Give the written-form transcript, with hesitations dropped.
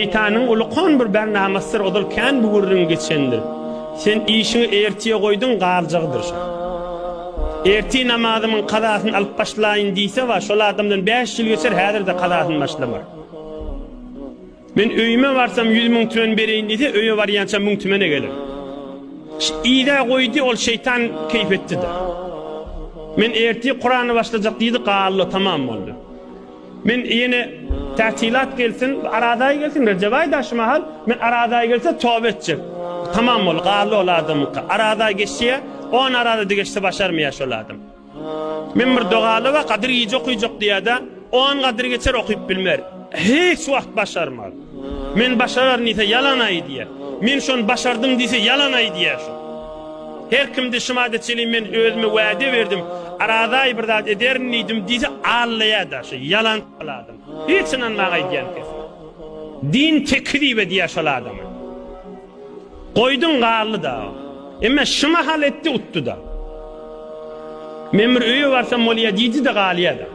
Şeýtanyň ulukan bir bernamasydyr, ozal kän bu gürrüň geçendir. Sen işiňi ertire goýduň, galjagydyr şo. Ertir namazymyň kazasyny alyp başlaýyn diýse bar, şol adamdan bäş ýyl geçer, häzir-de kazasyny başlamar. Men öýüme barsam 100 müň tümen bereýin diýse, öýe barýança müň tümene geler. Yza goýdy, ol şeýtan keýp etdi-de. Men ertir Kurany başlajak diýdi, galdy, tamam boldy. Men ýene tätilat gelsin, Arazaý gelsin, Rejebaý da şu mahal, men Arazaý gelse toba etjek. Tamam boldy, galdy ol adamyňky. Arazaý geçýä, on Arazaýda geçse başarmaýar şol adam. Men bir dogaly bar, Gadyr gije okyjak diýýär-de, on Gadyr geçer okyp bilmer. Hiç wagt başarmaz. Men başararyn diýse ýalan aýdýar. Men şony başardym diýse ýalan aýdýar şo. Her kimde şumada çenli men özüme wade berdim, Arazaý bir zat ederin diýdim diýse aldaýar-da şo ýalan şol adam. Hiç ynanmaň aýdýan kesine. Din tekzip edýär şol adamy. Goýduň galdy-da. Emme şu mahal etdi utdy-da. Men bir öýe barsam bolýar diýdi-de galýar-da.